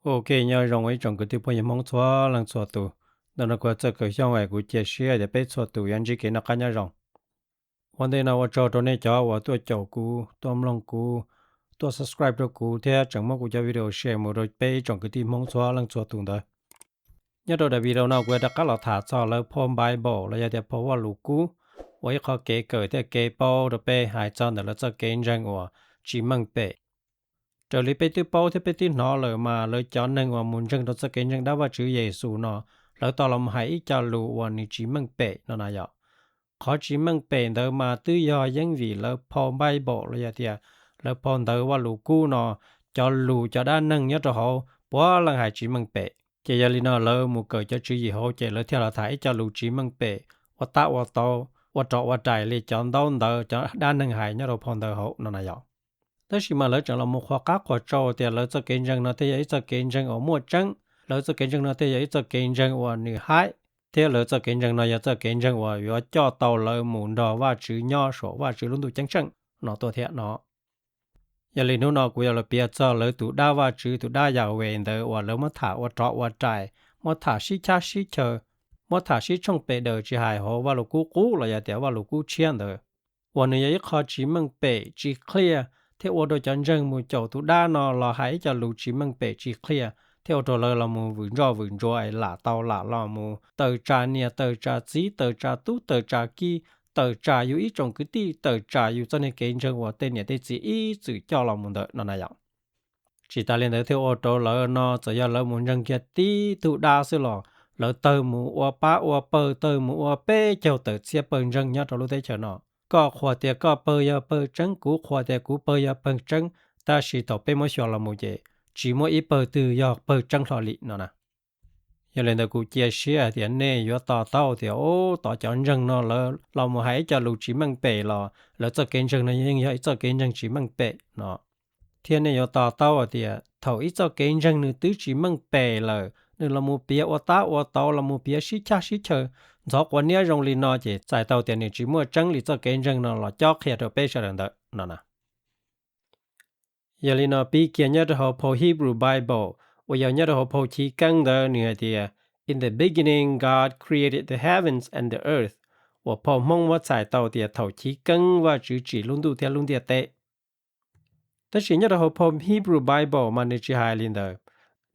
Ok, nyob zoo ib tsoom kwv tij phooj ywg Hmoob txhua leej txhua tus. Ntawm no kuv yog Txawj Kaws Xyooj es kuv cia siab tias peb txhua tus yuav ntsib kev noj qab nyob zoo. Ua ntej no ua tsaug rau nej cov uas tuaj caum kuv, tuaj mloog kuv, tuaj subscribe rau kuv thiab tseem muab kuv cov video share mus rau peb ib tsoom kwv tij Hmoob txhua leej txhua tus ntawd. Nyob rau daim video no kuv yuav rov qab los tham txog lawv phau Bible los yog tias phau Vaj Lus Kub, ua ib qho kev kawm thiab kev paub rau peb hais txog ntawm lawv txoj kev ntseeg uas tsis meej pem. Raws li peb twb paub thiab peb twb hnov lawm mas lawv cov neeg uas mus ntseeg rau txoj kev ntseeg dab Vajtswv Yexus no, lawv tau los mus hais ib co lus uas nws tsis meej pem no na yom. Qhov tsis meej pem ntawd mas twb yog yeeb vim lawv phau Bible los yog tias lawv phau ntawv Vaj Lus Kub no, cov lus cov dab neeg nyob rau hauv puav leej hais tsis meej pem. Ces yog li no lawv mus kawm cov tswv yim hauv ces lawv thiaj los tham ib co lus tsis meej pem, ua tab ua tau, ua rov ua rais li cov ntaub ntawv cov dab neeg hais nyob rau phau ntawv hauv no na yom. Tab sis mas lawv tseem los mus qhuas qab qhuas tsau tias lawv txoj kev ntseeg no thiaj yog ib txoj kev ntseeg uas muaj tseeb, lawv txoj kev ntseeg no thiaj yog ib txoj kev ntseeg uas nws haib, thiab lawv txoj kev ntseeg no yog txoj kev ntseeg uas yuav coj tau lawv mus nrog Vajtswv nyob saum Vajtswv lub ntuj ceeb tsheej no tuaj thiab no. Yog li hnub no kuv yuav los piav txog lawv tus dab Vajtswv, tus dab Yahweh ntawd uas lawv muab tham ua rov ua rais, muab tham sib chab sib chaw, muab tham sib tshooj pem daws tsis hais hauv Vaj Lus Kub qub los yog tias Vaj Lus Kub tshiab ntawd, uas nws yog ib qho tsis meej pem tsis qhia, thiab ua rau cov ntseeg mus caum tus dab no los hais ib co lus tsis meej pem tsis qhia, thiab ua rau lawv los mus vwm ntsoj vwm ntsuav es lam tau lam los mus tawm tsam niam tawm tsam txiv tawm tsam tub tawm tsam ki, tawm tsam yus ib tsoom kwv tij, tawm tsam yus txoj niag kev ntseeg uas tej niam tej txiv ib txwm coj los mus ntawd no na yom. Tsis tas li ntawd thiaj ua rau lawv no txawm yog lawv mus ntseeg kiag tib tug dab xwb los lawv tawg mus ua pab ua pawg, tawg mus ua peb caug tawm txhiab pawg ntseeg nyob rau lub teb chaws no. Koj qhuas tias koj pawg yog pawg tseeb, kuv qhuas tias kuv pawg yog pawg tseeb, tab sis thaum peb muab xyuas los mus ces tsis muaj ib pawg twg yog pawg tseeb hlo li no na. Yog li ntawd kuv cia siab hais tias nej yuav to taub tias, o, tom cov ntseeg no lawv los mus hais ib co lus tsis meej pem los lawv txoj kev ntseeg no yeej yog ib txoj kev ntseeg tsis meej pem no. Thiab nej yuav to taub hais tias thaum ib txoj kev ntseeg nws twb tsis meej pem lawm, nws los mus piav ua tab ua tau, los mus piav sib chab sib chaw, ntxhov quav niab zoo li no ces txhais tau tias nws tsis muaj tseeb li txoj kev ntseeg no los cob qhia rau peb sawv daws ntawd no na. Yog li no pib kiag nyob rau hauv phau Hebrew Bible uas yog nyob rau hauv phau Chiv Keeb ntawd nws hais tias, In the beginning God created the heavens and the earth, uas phau Hmoob muab txhais tau tias thaum chiv keeb Vajtswv tsim lub ntuj thiab lub ntiaj teb. Tab sis nyob rau hauv phau Hebrew Bible mas nws tsis hais li ntawd.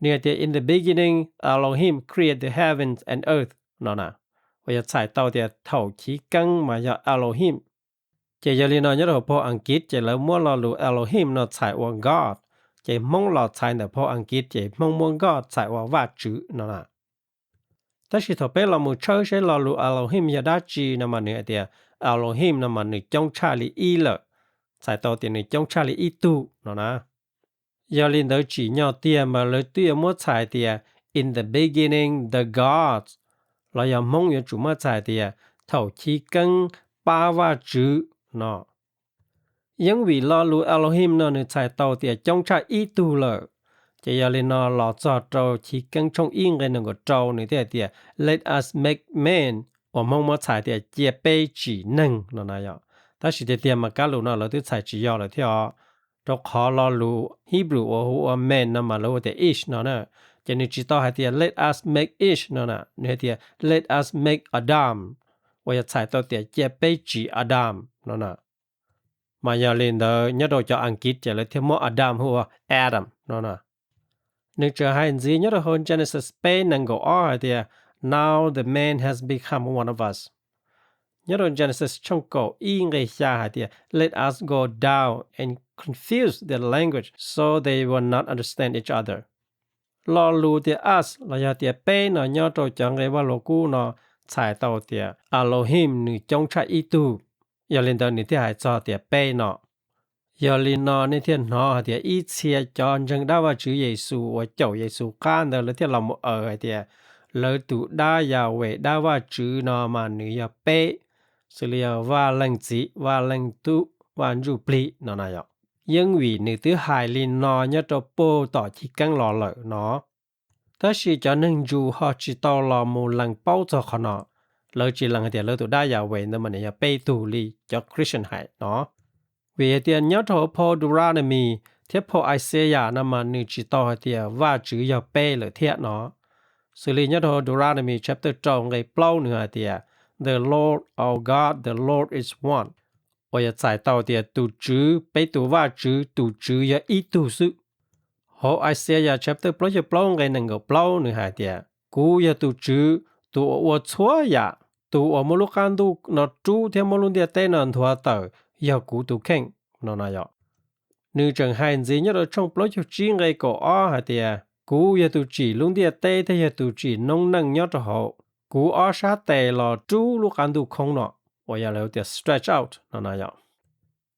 Nws hais tias, In the beginning Elohim created the heavens and earth no na, uas yog txhais tau tias thaum chiv keeb mas yog Elohim. Ces yog li no nyob rau hauv phau Askiv ces lawv muab lo lus Elohim no txhais ua God, ces Hmoob los txhais ntawm phau Askiv ces Hmoob muab God txhais ua Vajtswv no na. Tab sis thaum peb los mus tshawb seb lo lus Elohim yog dab tsi no mas nws hais tias Elohim no mas nws coob tshaj li ib lawm, txhais tau tias nws coob tshaj li ib tug no na. Yog li ntawd tsim nyog tiag mas lawv twb yuav muab txhais tias In the beginning the gods, los yog Hmoob yuav tsum muab txhais tias thaum chiv keeb pab Vajtswv no. Yeeb vim lo lus Elohim no nws txhais tau tias coob tshaj ib tug lawm, ces yog li no los txog rau Chiv Keeb tshooj ib nqe nees nkaum rau nws thiaj hais tias, Let us make man, uas Hmoob muab txhais tias cia peb tsim neeg no na yom. Tab sis tiag tiag mas kab lus no lawv twb txhais tsis yog lawm thiab os, rau qhov lo lus Hebrew uas hu ua man no mas lawv hu tias ish no na, ces nws tsis tau hais tias let us make ish no na, nws hais tias let us make Adam, uas yog txhais tau tias cia peb tsim Adam no na. Mas yog li ntawd nyob rau cov Askiv ces lawv thiaj muab Adam hu ua Adam no na. Nws tseem hais ntxiv nyob rau hauv Genesis peb nees nkaum ob hais tias, Now the man has become one of us. Nyob rau Genesis tshooj kaum ib nqe xya hais tias, Let us go down and confuse their language so they will not understand each other. Lo lus tias us los yog tias peb no nyob rau cov nqe Vaj Lus Kub no txhais tau tias Elohim nws coob tshaj ib tug, yog li ntawd nws thiaj hais txog tias peb no. Yog li no nej thiaj hnov hais tias ib txhia cov ntseeg dab Vajtswv Yexus uas caum Yexus qab ntawd lawv thiaj los mus aws hais tias lawv tus dab Yahweh dab Vajtswv no mas nws yog peb, xws li yog Vaj Leej Txiv, Vaj Leej Tub, Vaj Ntsujplig no na yom. Yeeb vim nws twb hais li no nyob rau puag tom chiv keeb los lawm no. Tab sis cov neeg Jew ho tsis tau los mus lees paub txog qhov no, lawv tsis lees hais tias lawv tus dab Yahweh ntawd mas nws yog peb tug li cov Christian hais no. Vim hais tias nyob rau hauv phau Deuteronomy Thiab phau Isaiah no mas nws tsis tau hais tias Vajtswv yog peb lawm thiab no. Xws li nyob rau hauv Deuteronomy chapter rau nqe plaub nws hais tias, The Lord our God, the Lord is one, uas yog txhais tau tias tus Tswv, peb tus Vajtswv, tus Tswv yog ib tug xwb. Hauv Isaiah chapter plaub caug plaub nqe nees nkaum plaub nws hais tias, Kuv yog tus Tswv, tus uas ua txhua yam, tus uas muab lub qab ntuj no rub thiab muab lub ntiaj teb no nthuav tawm, yog kuv tus kheej no no yom. Nws tseem hais ntxiv nyob rau tshooj plaub caug tsib nqe kaum ob hais tias, Kuv yog tus tsim lub ntiaj teb thiab yog tus tsim noob neej nyob rau hauv. Kuv ob sab tes los rub lub qab ntuj khoob no, uas yog lawv tias stretch out no no yom.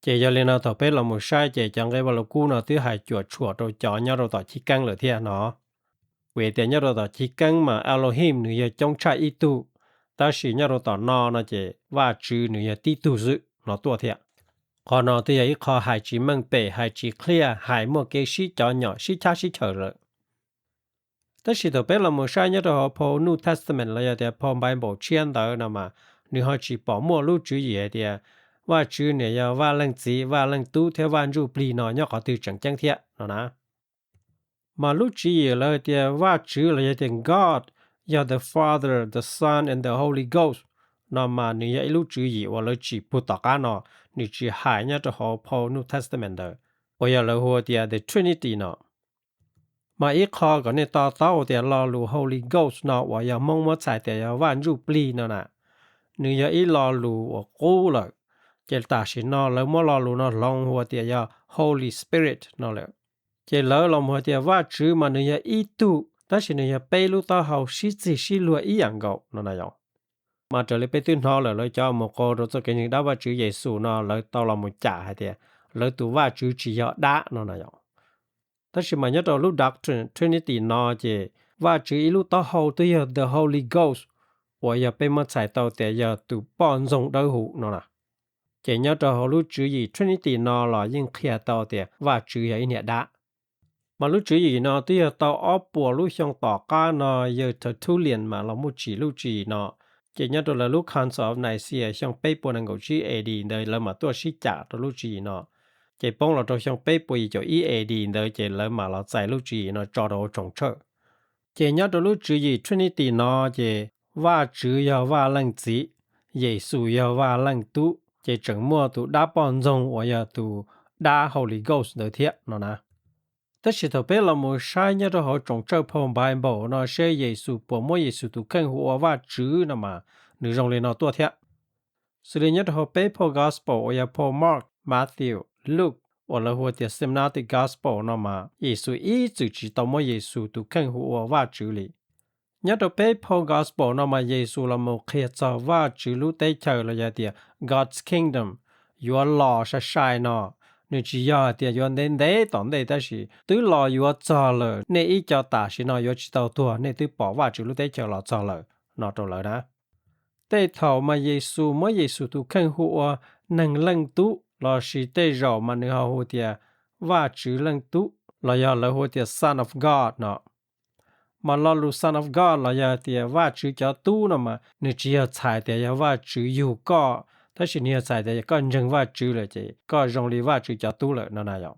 Ces yog li no thaum peb los mus saib ces cov nqe Vaj Lug Kub no twb hais cuam tshuam rau cov nyob rau tom chiv keeb lawm thiab no. Vim tias nyob rau tom chiv keeb mas Elohim nws yog coob tshaj ib tug, tab sis nyob rau tom no no ces Vajtswv nws yog tib tug xwb no tuaj thiab. Qhov no twb yog ib qho hais tsis meej pem, hais tsis clear, hais muaj kev sib cov nyom sib chab sib chaws lawm. Tab sis thaum peb los mus saib nyob rau hauv phau New Testament los yog tias phau Bible tshiab ntawd no mas nws ho tsis pom muaj lub tswv yim hais tias Vajtswv niam yog Vaj Leej Txiv, Vaj Leej Tub thiab Vaj Ntsuj Plig no nyob qhov twg tseem ceeb thiab no na. Mas lub tswv yim lawv tias Vajtswv los yog tias God yog the Father, the Son and the Holy Ghost no mas nws yog ib lub tswv yim uas lawv tsim puag tom qab no, nws tsis hais nyob rau hauv phau New Testament ntawd, uas yog lawv hu tias the Trinity no. Mas ib qho kom nej to taub tias lo lus Holy Ghost no uas yog Hmoob muab txhais tias yog Vaj Ntsuj Plig no na, nws yog ib lo lus uas qub lawm. Ces tam sim no lawv muab lo lus no hloov hu tias yog Holy Spirit no lawm. Ces lawv los mus hais tias Vajtswv mas nws yog ib tug, tab sis nws yog peb lub taub hau sib txig sib luag ib yam nkaus no na yom. Mas raws li peb twb hnov lawm, lawv cov mus qau rau txoj kev ntseeg dab Vajtswv Yexus no lawv tau los mus cam hais tias lawv tus Vajtswv tsis yog dab no na yom. Tab sis mas nyob rau lub doctrine Trinity no ces Vajtswv ib lub taub hau twb yog the Holy Ghost, uas yog peb muab txhais tau tias yog tus poj ntxoog dawb huv no na. Ces nyob rau hauv lub tswv yim Trinity no los yeej qhia tau tias Vajtswv yog ib niam dab. Mas lub tswv yim no twb yog tau ob puas lub xyoo tom qab no yawg Tertullian mas los muaj tsim lub tswv yim no. Ces nyob rau lawv lub Council of Nicaea xyoo peb puas nees nkaum tsib A D ntawd lawv mam tuaj sib cam rau lub tswv yim no. Ces poob los rau xyoo peb puas yim caum ib A D ntawd ces lawv mam los txais lub tswv yim no tso rau hauv tsoos tshawj. Ces nyob rau lub tswv yim Trinity no ces Vajtswv yog Vaj Leej Txiv, Yexus yog Vaj Leej Tub, ces tseem muaj tus dab poj ntxoog uas yog tus dab Holy Ghost ntawd thiab no na. Tab sis thaum peb los mus saib nyob rau hauv tsoos tshawj phau Bible no seb Yexus puas muab Yexus tus kheej hu ua Vajtswv no mas nws zoo li no tuaj thiab. Xws li nyob rau hauv peb phau Gospel uas yog phau Mark, Matthew, Luke uas lawv hu tias Synoptic Gospel no mas Yexus ib txwm tsis tau muab Yexus tus kheej hu ua Vajtswv li. Nyob rau peb phau Gospel no mas Yexus los mus qhia txog Vajtswv lub teb chaws los yog tias God's Kingdom yuav los sai sai no, nws tsis yog hais tias yuav ntev ntev tom ntej tab sis twb los yuav txog lawm, nej ib co tam sim no yuav tsis tau tuag, nej twb pom Vajtswv lub teb chaws los txog lawm no rau lawv na. Tej thaum mas Yexus muab Yexus tus kheej hu ua Neeg Leej Tub lossis tej zaum mas nws ho hu tias Vajtswv Leej Tub los yog lawv hu tias Son of God no. Mas lo lus Son of God los yog tias Vajtswv cov tub no mas nws tsis yog txhais tias yog Vajtswv yug koj, tab sis nws yog txhais tias yog koj ntseeg Vajtswv lawm ces koj zoo li Vajtswv cov tub lawm no na yom.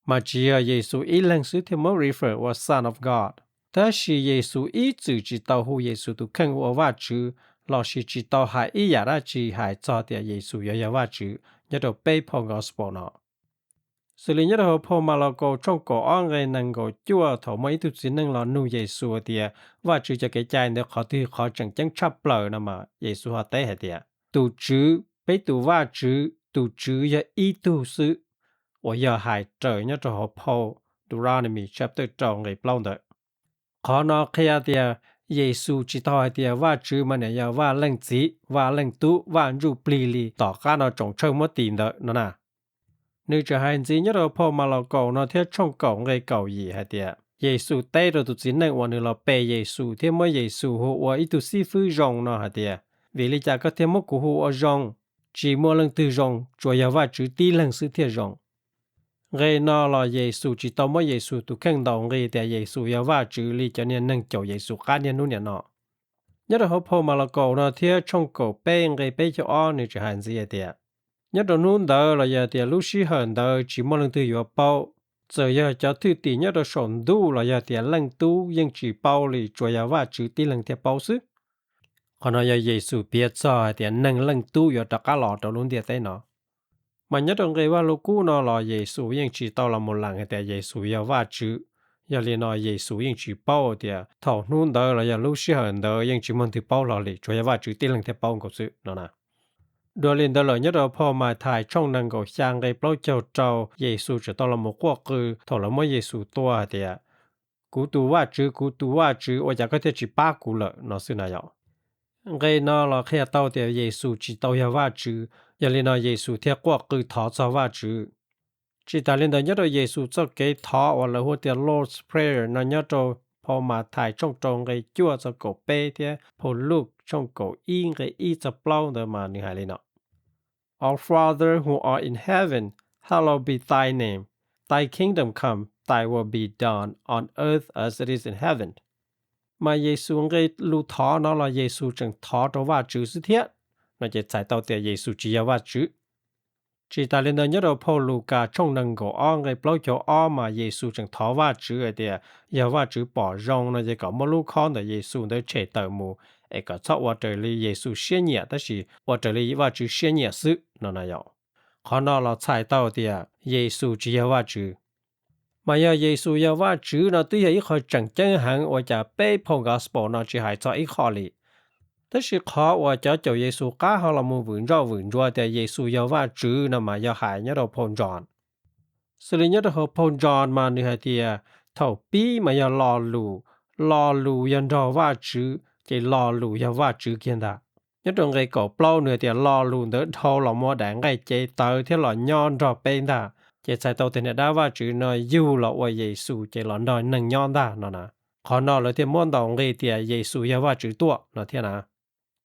Mas tsis yog Yexus ib leeg xwb thiaj muab refer ua Son of God, tab sis Yexus ib txwm tsis tau hu Yexus tus kheej ua Vajtswv lossis tsis tau hais ib yam dab tsi hais txog tias Yexus yuav yog Vajtswv nyob rau peb phau Gospel no. Xws li nyob rau hauv phau Malakaus tshooj kaum ob nqe nees nkaum cuaj thaum muaj ib tug txiv neej los nug Yexus tias Vajtswv cov kev cai ntawd qhov twg qhov tseem ceeb tshaj plaws no mas Yexus ho teb hais tias, tus Tswv, peb tus Vajtswv, tus Tswv yog ib tug xwb, uas yog hais raws nyob rau hauv phau Deuteronomy chapter rau nqe plaub ntawd. Qhov no qhia tias Yexus tsis tau hais tias Vajtswv mas nws yog Vaj Leej Txiv, Vaj Leej Tub, Vaj Ntsuj Plig li tom qab no tsoos tshawj muab tis ntawd no na. Nws tseem hais ntxiv nyob rau phau Malakaus no thiab tshooj kaum nqe kaum yim hais tias, Yexus teb rau tus txiv neej uas nws los pe Yexus thiab muab Yexus hu ua ib tug xib fwb zoo no hais tias, vim li cas koj thiaj muab kuv hu ua zoo? Tsis muaj leej twg zoo, tsuas yog Vajtswv tib leeg xwb thiaj zoo. Nqe no los Yexus tsis tau muab Yexus tus kheej ntaus nqi tias Yexus yog Vajtswv li cov niag neeg caum Yexus qab niaj hnub niam no. Nyob rau hauv phau Malakaus no thiab tshooj kaum peb nqe peb caug ob nws tseem hais ntxiv hais tias, nyob rau hnub ntawd los yog tias lub sij hawm ntawd tsis muaj leej twg yuav paub, Txawm yog cov thwj tim nyob rau saum ntuj los yog tias leej tub yeej tsis paub li, tsuas yog Vajtswv tib leeg thiaj paub xwb. Qhov no yog Yexus piav txog hais tias neeg leej tub yuav rov qab los rau lub ntiaj teb no. Mas nyob rau nqe Vajluskub no los Yexus yeej tsis tau los mus lees hais tias Yexus yog Vajtswv. Yog li no Yexus yeej tsis paub tias thaum hnub ntawd los yog lub sij hawm ntawd yeej tsis muaj leej twg paub hlo li, tsuas yog Vajtswv tib leeg thiaj paub nkaus xwb no na. Dua li ntawd lawm nyob rau phau Mathais tshooj nees nkaum xya nqe plaub caug rau, Yexus tseem tau los mus quaj qw thaum lawv muab Yexus tua hais tias, Kuv tus Vajtswv, kuv tus Vajtswv, ua cas koj thiaj tsis pab kuv lawm? No xwb na yom. Nqe no los qhia tau tias Yexus tsis tau yog Vajtswv, yog li no Yexus thiaj quaj qw thov txog Vajtswv. Tsis tas li ntawd nyob rau Yexus txoj kev thov uas lawv hu tias Lord's Prayer no nyob rau phau Mathais tshooj rau nqe cuaj txog kaum peb thiab phau Luke tshooj kaum ib nqe ib txog plaub ntawd mas nws hais li no: Our Father who art in heaven, hallowed be thy name. Thy kingdom come, thy will be done on earth as it is in heaven. Mas Yexus nqe lus thov no los Yexus tseem thov rau Vajtswv xwb thiab, no ces txhais tau tias Yexus tsis yog Vajtswv. Tsis tas li ntawd nyob rau phau Lukas tshooj nees nkaum ob nqe plaub caug ob mas Yexus tseem thov Vajtswv hais tias yog Vajtswv pom zoo no ces kom muab lub khob ntawm Yexus ntawd tshem tawm mus, es kom txhob ua raws li Yexus siab nyiam tab sis ua raws li Vajtswv siab nyiam xwb no na yom. Qhov no los txhais tau tias Yexus tsis yog Vajtswv. Mas yog Yexus yog Vajtswv no twb yog ib qho tseem ceeb heev uas cas peb phau Gospel no tsis hais txog ib qho li. Tab sis qhov uas cov caum Yexus qab ho los mus vwm ntsoj vwm ntsuav tias Yexus yog Vajtswv no mas yog hais nyob rau phau John. Xws li nyob rau hauv phau John mas nws hais tias thaum pib mas yog lo lus, lo lus yog nrog Vajtswv ces lo lus yog Vajtswv kiag ntag. Nyob rau nqe kaum plaub nws hais tias lo lus ntawd dhau los mus daim nqaij cev tawv thiab los nyob nrog peb ntag, ces txhais tau tias niam dab Vajtswv no yug los ua Yexus ces los nrog neeg nyob ntag no na. Qhov no lawv thiaj muab ntaus nqi tias Yexus yog Vajtswv tuaj no thiab na.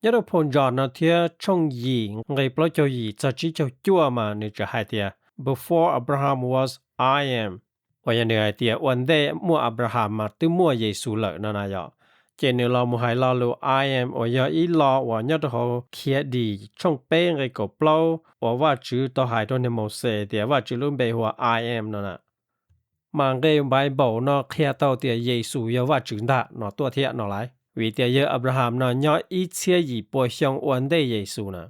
Nyob rau phau John no thiab tshooj yim nqe plaub caug yim txog tsib caug cuaj mas nws tseem hais tias Before Abraham was, I am, uas yog nws hais tias ua ntej muaj Abraham mas twb muaj Yexus lawm no na yom. Ces nws los mus hais lo lus I am uas yog ib lo uas nyob rau hauv Khiav Dim tshooj peb nqe kaum plaub uas Vajtswv tau hais rau niag Mauxes tias Vajtswv lub npe hu ua I am no na. Mas nqe Bible no qhia tau tias Yexus yog Vajtswv ntag no tuaj thiab no lauj, vim tias yawg Abraham no nyob ib txhiab yim pua xyoo ua ntej Yexus na.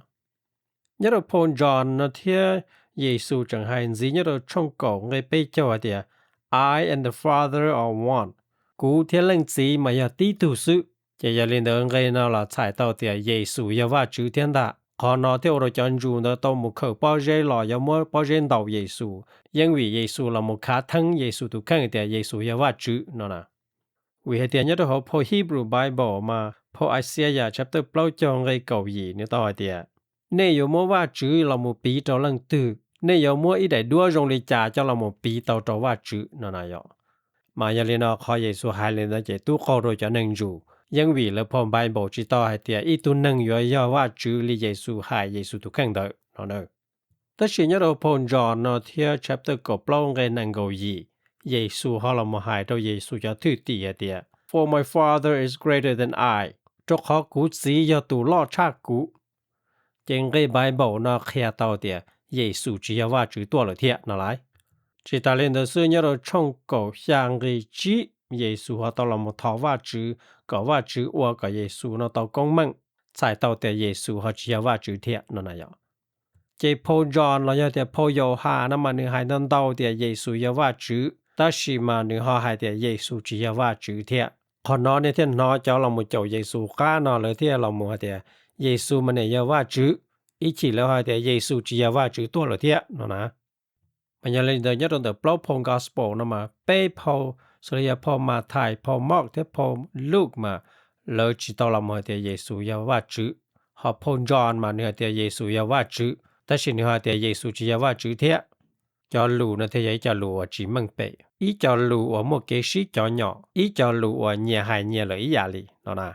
Nyob rau phau John no thiab Yexus tseem hais ntxiv nyob rau tshooj kaum nqe peb caug hais tias I and the Father are one, kuv thiab Leej Txiv mas yog tib tug xwb. Ces yog li ntawd nqe no los txhais tau tias Yexus yog Vajtswv thiab ntag. Qhov no thiaj ua rau cov Jews ntawd tau mus khaws pob zeb los yuav muab pob zeb ntaus Yexus, yeej vim Yexus los mus khav theeb Yexus tus kheej tias Yexus yog Vajtswv no na. Vim hais tias nyob rau hauv phau Hebrew Bible mas phau Isaiah chapter plaub caug nqe kaum yim nws tau hais tias, nej yuav muab Vajtswv los mus piv rau leej twg? Nej yuav muab ib daim duab zoo li cas coj los mus piv tau rau Vajtswv no na yom. Mas yog li no qhov Yexus hais li ntawd ces twb qaug rau cov neeg Jews, yeej vim lawv phau Bible tsis tau hais tias ib tug neeg yuav yog Vajtswv li Yexus hais Yexus tus kheej ntawd no na. Tab sis nyob rau phau John no thiab chapter kaum plaub nqe nees nkaum yim, Yexus ho los mus hais rau Yexus cov thwj tim hais tias For my Father is greater than I, rau qhov kuv Txiv yog tus loj tshaj kuv. Ces nqe Bible no qhia tau tias Yexus tsis yog Vajtswv tuaj lawm thiab no lauj. Tsis tas li ntawd xwb, nyob rau tshooj kaum xya nqe tsib, Yexus ho tau los mus thov Vajtswv kom Vajtswv ua kom Yexus no tau koob meej, txhais tau tias Yexus ho tsis yog Vajtswv thiab no na yom. Ces phau John los yog tias phau Yauhas no mas nws hais ntau ntau tias Yexus yog Vajtswv, tab sis mas nws ho hais tias Yexus tsis yog Vajtswv thiab. Qhov no nej thiaj hnov cov los mus caum Yexus qab no lawv thiaj los mus hais tias Yexus mas niam yog Vajtswv, ib chim lawv ho hais tias Yexus tsis yog Vajtswv tuaj lawm thiab no na. Mas yog li ntawd nyob rau ntawm plaub phau Gospel no mas peb phau, xws li yog phau Mathais, phau Mark thiab phau Luke mas lawv tsis tau los mus hais tias Yexus yog Vajtswv. Ho phau John mas nws hais tias Yexus yog Vajtswv, tab sis nws hais tias Yexus tsis yog Vajtswv thiab. Cov lus no thiaj yog ib co lus uas tsis meej pem, ib co lus uas muaj kev sib cov nyom, ib co lus uas nyias hais nyias lawm ib yam li no na.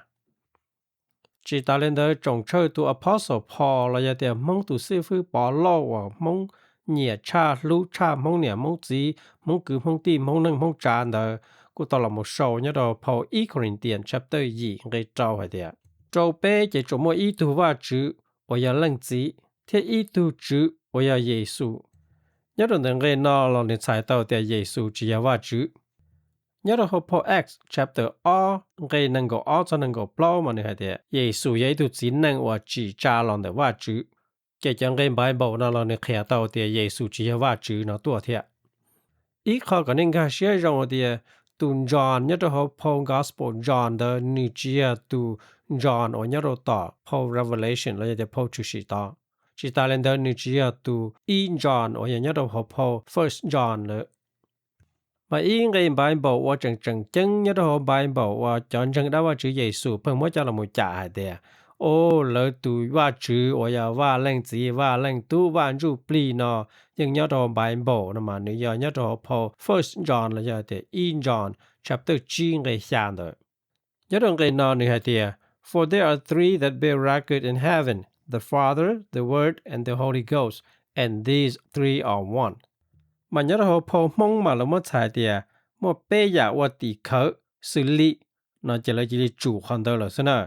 Tsis tas li ntawd tsoom tshawj tus Apostle Paul los yog tias Hmoob tus xib fwb Pov Lauj uas Hmoob nyiam tshaj hlub tshaj Hmoob niam Hmoob txiv Hmoob kwv Hmoob tij Hmoob neej Hmoob tsav ntawd kuj tau los mus sau nyob rau phau ib Corinthians chapter yim nqe rau hais tias, rau peb ces tsuas muaj ib tug Vajtswv uas yog Leej Txiv, thiab ib tug Tswv uas yog Yexus. Nyob rau ntawm nqe no los nws txhais tau tias Yexus tsis yog Vajtswv. Nyob rau hauv phau Acts chapter ob nqe nees nkaum ob txog nees nkaum plaub mas nws hais tias Yexus yog ib tug txiv neej uas tsim tsa los ntawm Vajtswv. Ces cov nqe Bible no los nws qhia tau tias Yexus tsis yog Vajtswv no tuaj thiab. Ib qho kom nej nkag siab zoo tias tus John nyob rau hauv phau Gospel John ntawd nws tsis yog tus John uas nyob rau tom phau Revelation los yog tias phau Tshwm Sim tod. Tsis tas li ntawd nws tsis yog tus ib John uas yog nyob rau hauv phau First John lawm. Mas ib nqe Bible uas tseem tseem ceeb nyob rau hauv Bible uas cov ntseeg dab Vajtswv Yexus pheej muab coj los mus cam hais tias, o, lawv tus Vajtswv uas yog Vaj Leej Txiv, Vaj Leej Tub, Vaj Ntsujplig no yeej nyob rau hauv Bible no mas nws yog nyob rau hauv phau First John los yog tias ib John chapter tsib nqe xya ntawd. Nyob rau nqe no nws hais tias, For there are three that bear record in heaven, the Father, the Word, and the Holy Ghost, and these three are one. Mas nyob rau hauv phau Hmoob mas lawv muab txhais tias muaj peb yam ua tim khawv xws li no ces lawv cia li tsum qhov ntawd lawm xwb na.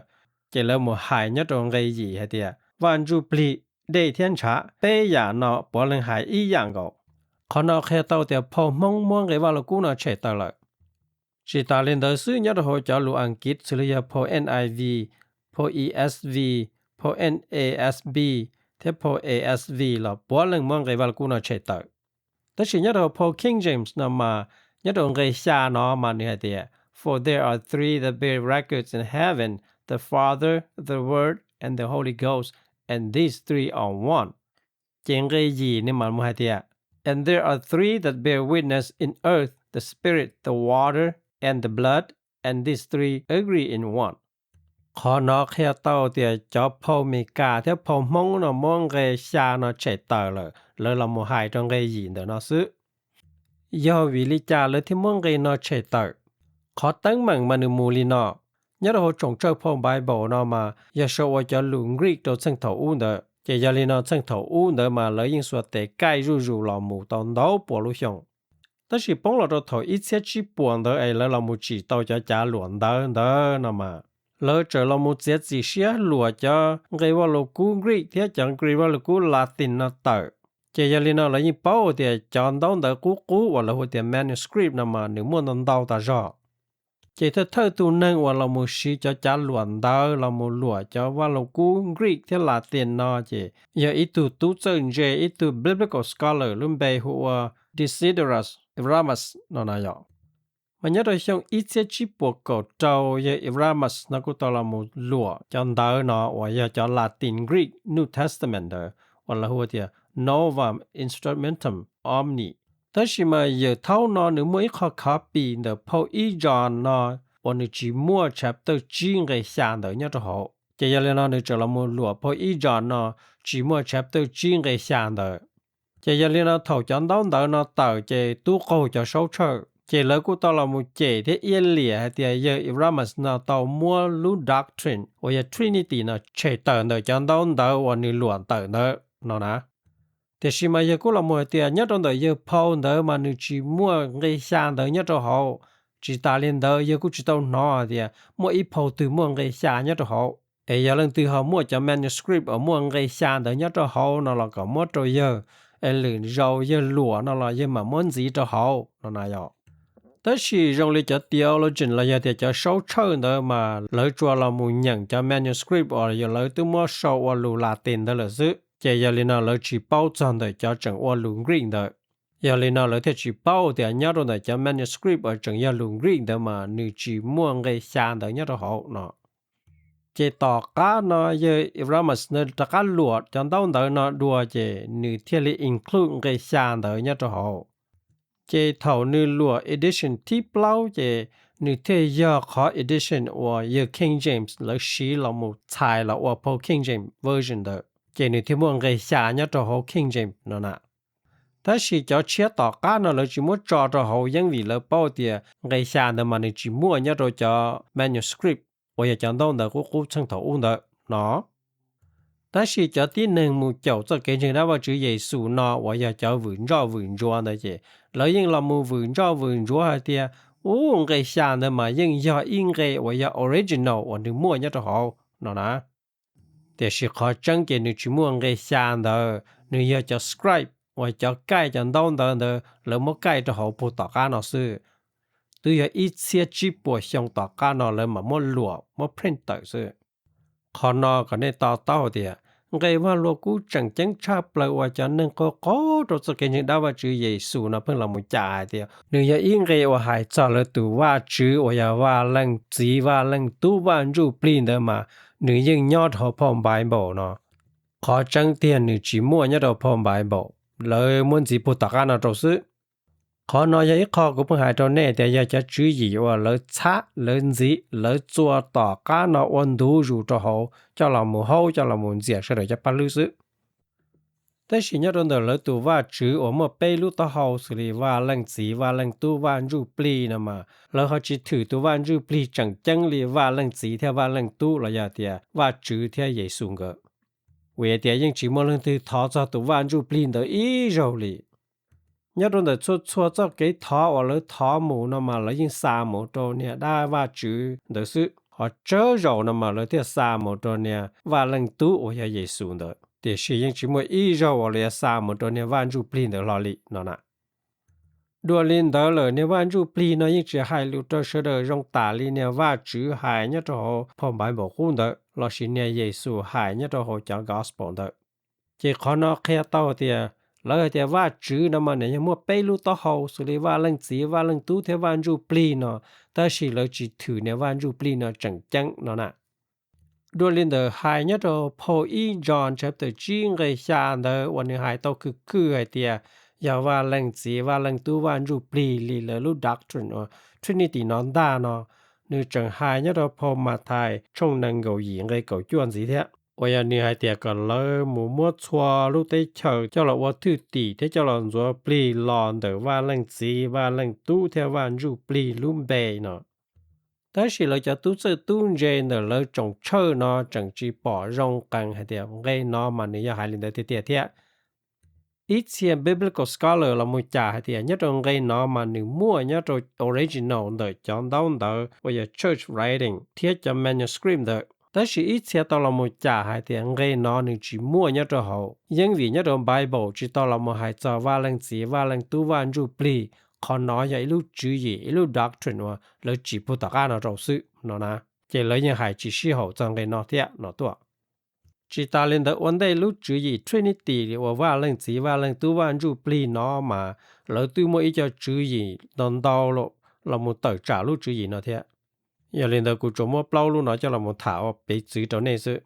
Ces lawv mus hais nyob rau nqe yim hais tias Vaj Ntsujplig, dej thiab ntshav, peb yam no puav leej hais ib yam nkaus. Qhov no qhia tau tias phau Hmoob muab nqe Vaj Lug Kub no tshem tawm lawm. Tsis tas li ntawd xwb, nyob rau hauv cov lus Askiv xws li yog phau N I V, phau E S V, phau N A S B thiab phau A S V los puav leej muab nqe Vaj Lug Kub no tshem tawm. Tab sis nyob rau hauv phau King James no mas nyob rau nqe xya no mas nws hais tias, For there are three that bear records in heaven, the Father, the Word, and the Holy Ghost, and these three are one. Ces nqe yim nws mam mus hais tias, And there are three that bear witness in earth, the Spirit, the water, and the blood, and these three agree in one. Qhov no qhia tau tias cov phau Mes Kas thiab phau Hmoob no muab nqe xya no tshem tawm lawm, lawv los mus hais rau nqe yim ntawm no xwb. Yog vim li cas lawv thiaj muab nqe no tshem tawm? Qhov teeb meem mas nws mus li no. Nyob rau hauv tsoom tsawj phau Bible no mas yog sau ua cov lus Greek rau txheej thaum ub ntawd, ces yog li no txheej thaum ub ntawd mas lawv yeej xuas tes kaij zuj zus los mus tau ntau puas lub xyoo. Tab sis poob los rau thaum ib txhiab tsib puas ntawd es lawv los mus tsim tau cov cav luam ntawv ntawd no mas, lawv txawm los mus txiav txim siab luam cov nqe Vaj Lug Kub Greek thiab cov nqe Vaj Lug Kub Latin no tawm. Ces yog li no lawv yeej paub tias cov ntaub ntawv qub qub uas lawv hu tias manuscript no mas nws muaj ntau ntau tas zog. Ces thawj thawj tus neeg uas los mus siv cov cav luam ntawv los mus luam cov Vaj Lug Kub Greek thiab Latin no ces yog ib tug tub txawj ntse, ib tug biblical scholar lub npe hu ua Desiderius Erasmus no na yom. Mas nyob rau xyoo ib txhiab tsib puas kaum rau yawg Erasmus no kuj tau los mus luam cov ntawv no uas yog cov Latin Greek New Testament ntawd uas lawv hu tias Novum Instrumentum Omni. Tab sis mas yawm thaub no nws muaj ib qho copy ntawm phau ib John no uas nws tsis muaj chapter tsib nqe xya ntawd nyob rau hauv. Ces yog li no nws txawm los mus luam phau ib John no tsis muaj chapter tsib nqe xya ntawd. Ces yog li no thaum cov ntaub ntawv no tawm ces tub qaug cov saub tshawj, ces lawv kuj tau los mus cem thiab iab liam hais tias yawg Erasmus no tau muab lub doctrine uas yog Trinity no tshem tawm ntawm cov ntaub ntawv uas nws luam tawm ntawd no na. Tiam sis mas yawg kuj los mus hais tias nyob rau ntawm yawg phau ntawd mas nws tsis muaj nqe xya ntawd nyob rau hauv. Tsis tas li ntawd yawg kuj tsis tau hnov hais tias muaj ib phau twg muaj nqe xya nyob rau hauv. Es yog leej twg ho muaj cov manuscript uas muaj nqe xya ntawd nyob rau hauv no los kom muab rau yawg, es lwm zaus yawg luam no los yawg mam muab ntxiv rau hauv no na yom. Tab sis zoo li cov theologian los yog tias cov saub tshawj ntawd mas lawv tsuas los mus nyeem cov manuscript uas yog lawv twb muab sau ua lus Latin ntawd lawm xwb, ces yog li no lawv tsis paub txog ntawm cov tseem ua lus Greek ntawd. Yog li no lawv thiaj tsis paub tias nyob rau ntawm cov manuscript uas tseem yog lus Greek ntawd mas nws tsis muaj nqe xya ntawd nyob rau hauv no. Ces tom qab no yawg Erasmus nws rov qab luam cov ntaub ntawv no dua ces nws thiaj li include nqe xya ntawd nyob rau hauv. Ces thaum nws luam edition thib plaub ces nws thiaj yog qhov edition uas yawg King James lawv siv los mus txhais los ua phau King James Version ntawd, ces nws thiaj muaj nqe xya nyob rau hauv King James no na. Tab sis cov tshiab tom qab no lawv tsis muab tso rau hauv yeeb vim lawv paub tias nqe xya ntawd mas nws tsis muaj nyob rau cov manuscript uas yog cov ntaub ntawv qub qub txheej thaum ub ntawd no. Tab sis cov tib neeg mus caum txoj kev ntseeg dab Vajtswv Yexus no uas yog cov vwm ntsoj vwm ntsuav ntawd ces lawv yeej los mus vwm ntsoj vwm ntsuav hais tias, u, nqe xya ntawd mas yeej yog ib nqe uas yog original uas nws muaj nyob rau hauv no na. Tiam sis qhov tseeb ces nws tsis muaj nqe xya ntawd, nws yog cov scribe uas cov kaij cov ntaub ntawv ntawd lawv muab kaij rau hauv puag tom qab no xwb. Twb yog ib txhiab tsib puas xyoo tom qab no lawv mam muab luam muab print tawm xwb. Qhov no kom nej to taub hais tias nqe Vajluskub tseem ceeb tshaj plaws uas cov neeg qaug qaug rau txoj kev ntseeg dab Vajtswv Yexus no pheej los mus cam hais tias nws yog ib nqe uas hais txog lawv tus Vajtswv uas yog Vaj Leej Txiv, Vaj Leej Tub, Vaj Ntsuj Plig ntawd mas nws yeej nyob rau hauv phau Npaiv Npaum no. Qhov tseeb tiag nws tsis muaj nyob rau phau Npaiv Npaum, lawv muab ntxiv puag tom qab no rau xwb. Qhov no yog ib qho kuv pheej hais rau nej tias yog cov tswv yim uas lawv txhab, lawv ntxiv, lawv txua tom qab no ua ntu zus rau hauv coj los mus haub coj los mus ntxias sawv daws cov paj hlwb xwb. Tab sis nyob rau ntawm lawv tus Vajtswv uas muaj peb lub taub hau xws li Vaj Leej Txiv, Vaj Leej Tub, Vaj Ntsuj Plig no mas lawv ho tsis thwm tus Vaj Ntsuj Plig tseem ceeb li Vaj Leej Txiv thiab Vaj Leej Tub los yog tias Vajtswv thiab Yexus nkawd. Vim tias yeej tsis muaj leej twg thov txog tus Vaj Ntsuj Plig ntawd ib zaug li. Nyob rau ntawm txhua txhua txoj kev thov uas lawv thov mus no mas lawv yeej xa mus rau niag dab Vajtswv ntawd xwb, ho tsawg zaus no mas lawv thiaj xa mus rau niag Vaj Leej Tub uas yog Yexus ntawd, tiam sis yeej tsis muaj ib zaug uas lawv xa mus rau niag Vaj Ntsuj Plig ntawd hlo li no na. Dua li ntawd lawm niag Vaj Ntsuj Plig no yeej tsis hais lus rau sawv daws zoo tam li niag Vajtswv hais nyob rau hauv phau Npaiv Npaum Qub ntawd lossis niag Yexus hais nyob rau hauv cov Gospel ntawd. Ces qhov no qhia tau tias lawv hais tias Vajtswv no mas nws yog muaj peb lub taub hau xws li Vaj Leej Txiv, Vaj Leej Tub thiab Vaj Ntsuj Plig no, tab sis lawv tsis thwm niag Vaj Ntsuj Plig no tseem ceeb no na. Dua li ntawm hais nyob rau phau ib John chapter tsib nqe xya ntawd uas nws hais tau khwv khwj hais tias yog Vaj Leej Txiv, Vaj Leej Tub, Vaj Ntsuj Plig li lawv lub doctrine uas Trinity no ntag no, nws tseem hais nyob rau phau Mathais tshooj nees nkaum yim nqe kaum cuaj ntxiv thiab, uas yog nws hais tias kom lawv mus muab txhua lub teb chaws coj los ua thwj tim thiab coj los ntxuav plig los ntawm Vaj Leej Txiv, Vaj Leej Tub thiab Vaj Ntsuj Plig lub npe no. Tab sis lawv cov tub txawj tub ntse ntawm lawv tsoom tshawj no tseem tsis pom zoo qees hais tias nqe no mas nws yog hais li ntawd tiag tiag thiab. Ib txhia biblical scholar los mus cam hais tias nyob rau nqe no mas nws muaj nyob rau original ntawm cov ntaub ntawv uas yog church writing thiab cov manuscript ntawd, tab sis ib txhia tau los mus cam hais tias nqe no nws tsis muaj nyob rau hauv, yeej vim nyob rau Bible tsis tau los mus hais txog Vaj Leej Txiv, Vaj Leej Tub, Vaj Ntsuj Plig. Qhov no yog ib lub tswv yim, ib lub doctrine uas lawv tsim puag tom qab no rau xwb no na, ces lawv yeej hais tsis sib haum txog nqe no thiab no tuaj. Tsis tas li ntawd ua ntej lub tswv yim Trinity uas Vaj Leej Txiv, Vaj Leej Tub, Vaj Ntsuj Plig no mas lawv twb muaj ib co tswv yim ntau ntau los mus tawm tsam lub tswv yim no thiab. Yog li ntawd kuv tsuas muab plaub lub no coj los mus tham ua piv txwv rau nej xwb.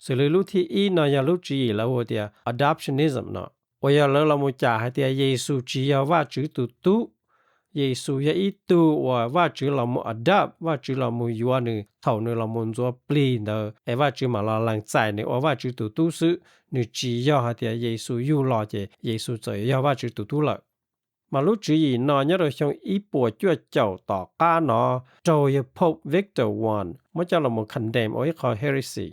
Xws li lub thib ib no yog lub tswv yim lawv hu tias adoptionism no, uas yog lawv los mus cam hais tias Yexus tsis yog Vajtswv tus tub. Yexus yog ib tug uas Vajtswv los mus adopt, Vajtswv los mus yuav nws thaum nws los mus ntxuav plig ntawd es Vajtswv mam los lees txais nws ua Vajtswv tus tub xwb, nws tsis yog hais tias Yexus yug los ces Yexus txawm yog Vajtswv tus tub lawm. Mas lub tswv yim no nyob rau xyoo ib puas cuaj caum tom qab no raug yawg Pope Victor One muab coj los mus condemn ua ib qho heresy.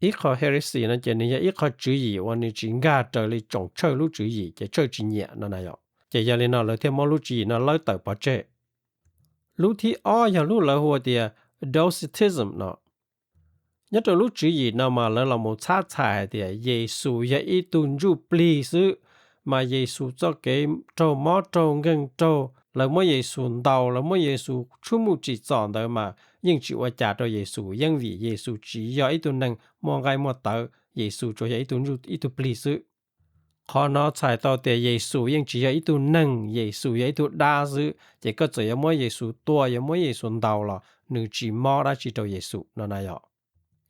Ib qho heresy no ces nws yog ib qho tswv yim uas nws tsis nkag raws li tsoom tshawj lub tswv yim ces tshawj tsis nyiam no na yom. Ces yog li no lawv thiaj muab lub tswv yim no lawb tawm pov tseg. Lub thib ob yog lub lawv hu tias Docetism no. Nyob rau lub tswv yim no mas lawv los mus txhab txhais hais tias Yexus yog ib tug ntsuj plig xwb, mas Yexus txoj kev raug mob raug nkeeg raug, lawv muab Yexus ntaus, lawv muab Yexus tshuab muj tsim txom ntawd mas yeej tsis ua cas rau Yexus, yeej vim Yexus tsis yog ib tug neeg muaj nqaij muaj tawv, Yexus tsuas yog ib tug ntsuj ib tug plig xwb. Qhov no txhais tau tias Yexus yeej tsis yog ib tug neeg, Yexus yog ib tug dab xwb, ces koj txawm yuav muab Yexus tua, yuav muab Yexus ntaus los nws tsis mob dab tsi rau Yexus no na yom.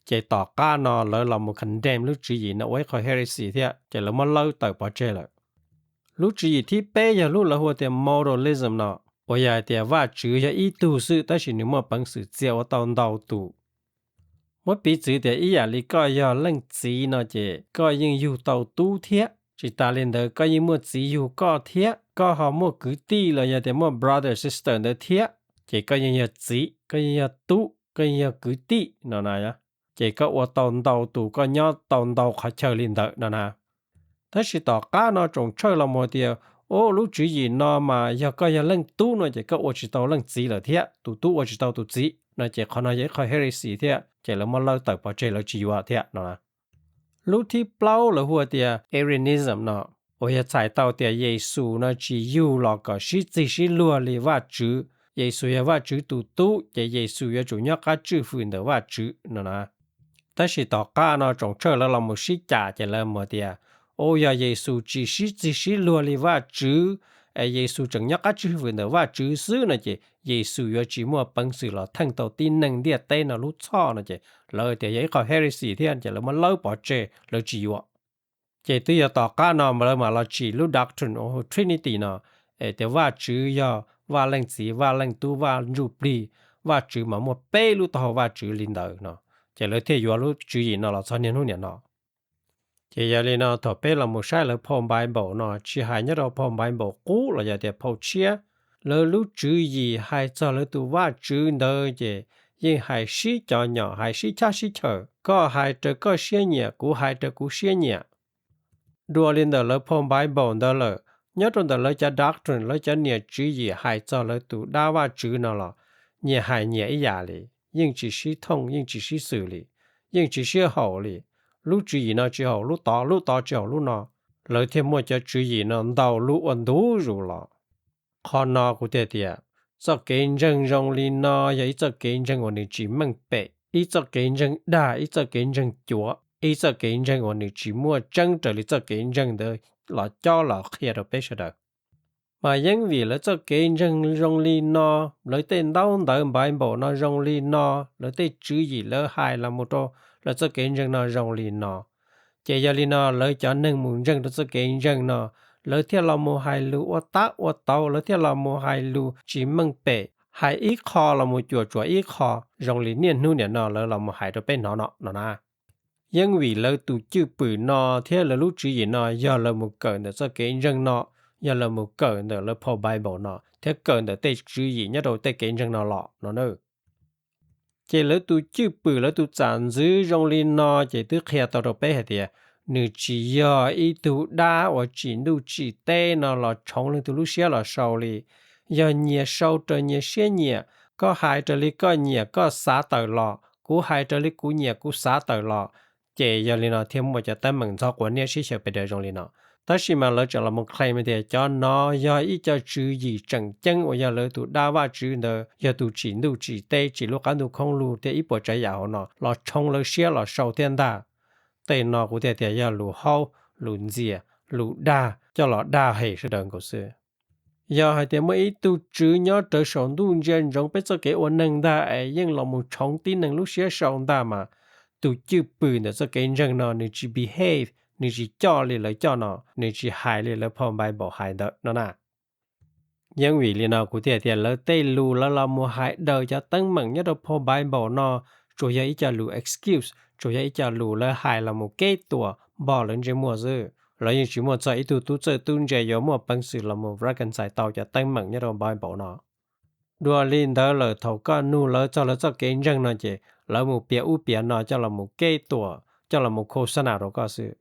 Ces tom qab no lawv los mus condemn lub tswv yim no ua ib qho heresy thiab, ces lawv muab lawb tawm pov tseg lawm. Lub tswv yim thib peb yog lub lawv hu tias modalism no, uas yog hais tias Vajtswv yog ib tug xwb tab sis nws muaj peev xwm txia ua tau ntau tus. Muab piv txwv tias ib yam li koj yog leej txiv no ces koj yeej yug tau tub thiab. Tsis tas li ntawd koj yeej muaj txiv yug koj thiab, koj ho muaj kwv tij los yog tias muaj brother sister ntawd thiab, ces koj yeej yog txiv, koj yeej yog tub, koj yeej yog kwv tij no na. Ces koj ua tau ntau tus, koj nyob tau ntau qhov chaw li ntawd no na. Tab sis tom qab no tsoom tshawj los mus tias, o, lub tswv yim no mas yog koj yog leej tub no ces koj ua tsis tau leej txiv lawm thiab, tus tub ua tsis tau tus txiv no ces qhov no yog ib qho heresy thiab, ces lawv muab lawb tawm pov tseg, lawv tsis yuav thiab no. Lub thib plaub lawv hu tias Arianism no, uas yog txhais tau tias Yexus no tsis yug los kom sib txig sib luag li Vajtswv. Yexus yog Vajtswv tus tub, ces Yexus yuav tsum nyob qab tswj hwm ntawm Vajtswv no na. Tab sis tom qab no tsoom tsawj lawv los mus sib cam ces lawv mus tias, u, yog Yexus tsis sib txig sib luag li Vajtswv, es Yexus tseem nyob qab tswj hwm ntawm Vajtswv xwb no ces Yexus yuav tsis muaj peev xwm los theej tau tib neeg ntiaj teb no lub txhoj no ces lawv tias yog ib qho heresy thiab ces lawv muab lawb pov tseg, lawv tsis yuav. Ces twb yog tom qab no mas lawv mam los tsim lub doctrine hu Trinity no, es tias Vajtswv yog Vaj Leej Txiv, Vaj Leej Tub, Vaj Ntsuj Plig, Vajtswv mas muaj peb lub taub hau Vajtswv li ntawd no, ces lawv thiaj yuav lub tswv yim no los txog niaj hnub niam no. Ces yog li no thaum peb los mus saib lawv phau Bible no, tsis hais nyob rau phau Bible qub los yog tias phau tshiab, lawv lub tswv yim hais txog lawv tus Vajtswv ntawd ces yeej hais sib cov nyom, hais sib chab sib chaws, koj hais raws koj siab nyiam, kuv hais raws kuv siab nyiam. Dua li ntawm lawv phau Bible ntawd lawm, nyob rau ntawm lawv cov doctrine, lawv cov niam tswv yim hais txog lawv tus dab Vajtswv no los nyias hais nyias ib yam li, yeej tsis sib thooj, yeej tsis sib xws li, yeej tsis sib haum li. Lub tswv yim no tsis haum lub tod, lub tod tsis haum lub no, lawv thiaj muaj cov tswv yim no ntau lub ua ntu zus los. Qhov no kuv thiaj tias txoj kev ntseeg zoo li no yog ib txoj kev ntseeg uas nws tsis meej pem, ib txoj kev ntseeg dag, ib txoj kev ntseeg cuav, ib txoj kev ntseeg uas nws tsis muaj tseeb raws li txoj kev ntseeg ntawd los cob los qhia rau peb sawv daws. Mas yeej vim lawv txoj kev ntseeg zoo li no, lawv tej ntaub ntawv Bible no zoo li no, lawv tej tswv yim lawv hais los mus rau lawv txoj kev ntseeg no zoo li no, ces yog li no lawv cov neeg mus ntseeg rau txoj kev ntseeg no, lawv thiaj los mus hais lus ua tab ua tauv, lawv thiaj los mus hais lus tsis meej pem, hais ib qho los mus cuam tsuam ib qho, zoo li niaj hnub niam no lawv los mus hais rau peb hnov no no na. Yeej vim lawv tus cwj pwm no thiab lawv lub tswv yim no yog lawv mus kawm ntawm txoj kev ntseeg no, yog lawv mus kawm ntawm lawv phau Bible no thiab kawm ntawm tej tswv yim nyob rau tej kev ntseeg no los no na. Ces lawv tus cwj pwm, lawv tus txam ntxwv zoo li no ces twb qhia tau rau peb hais tias nws tsis yog ib tug dab uas tsim ntuj tsim teb no los tshoov leej twg lub siab los sau li. Yog nyias sau raws nyias siab nyiam, koj hais raws li koj nyiam koj xav tawm los, kuv hais raws li kuv nyiam kuv xav tawm los, ces yog li no thiaj muaj cov teeb meem ntxhov quav niab sib xyaw pes daws zoo li no. Tab sis mas lawv tseem los mus claim tias cov no yog ib co tswv yim tseem ceeb uas yog lawv tus dab Vajtswv ntawd yog tus tsim ntuj tsim teb, tsim lub qab ntuj khoob lug thiab ib puas tsav yam hauv no los tshoov lawv siab los sau thiab ntag. Tej no kuv thiaj tias yog lus haub, lus ntxias, lus dag coj los dag hem sawv daws nkaus xwb. Yog hais tias muaj ib tug tswv nyob rawv saum ntuj ntsia ntsoov peb txoj kev ua neeg ntag es yeej los mus tshoov tib neeg lub siab sau ntag mas tus cwj pwm ntawm txoj kev ntseeg no nws tsis behave, nws tsis coj li lawv coj no, nws tsis hais li lawv phau Bible hais ntawd no na. Yeej vim li no kuv thiaj tias lawv tej lus lawv los mus hais daws cov teeb meem nyob rau phau Bible no tsuas yog ib co lus excuse, tsuas yog ib co lus lawv hais los mus keb tuam npog lawv ntsej muag xwb. Lawv yeej tsis muaj txog ib tug tub txawj tub ntse yuav muaj peev xwm los mus reconcile tau cov teeb meem nyob rau Bible no. Dua li ntawd lawm thaum koj nug lawv txog lawv txoj kev ntseeg no ces lawv mus piav ub piav no coj los mus keb tuam, coj los mus khos xab nas rau koj xwb.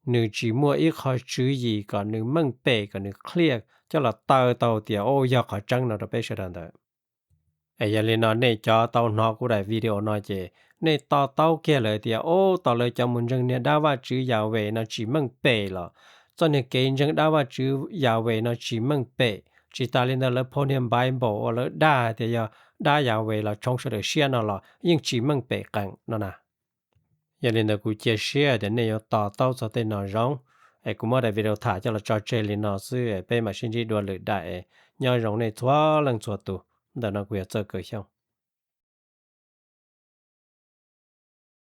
Nws tsis muaj ib qho tswv yim kom nws meej pem kom nws clear coj los taw tau tias u yog qhov tseeb no rau peb sawv daws ntawd. Es yog li no nej cov tau hnov kuv daim video no ces nej to taub kiag lawm tias u, tos lawv cov mus ntseeg niag dab Vajtswv Yahweh no tsis meej pem los, txoj niag kev ntseeg dab Vajtswv Yahweh no tsis meej pem. Tsis tas li ntawd lawv phau niag Bible uas lawv dag tias yog dab Yahweh los tshoov sawv daws siab no los yeej tsis meej pem qees no na. Yog li ntawd kuv cia siab tias nej yuav to taub txog tej no zoo, es kuv muab daim video tham coj los tso tseg li no xwb, peb mam sib ntsib dua lwm daim. Nyob zoo nej txhua leej txhua tus, ntawm no kuv yog Txawj Kaws Xyooj.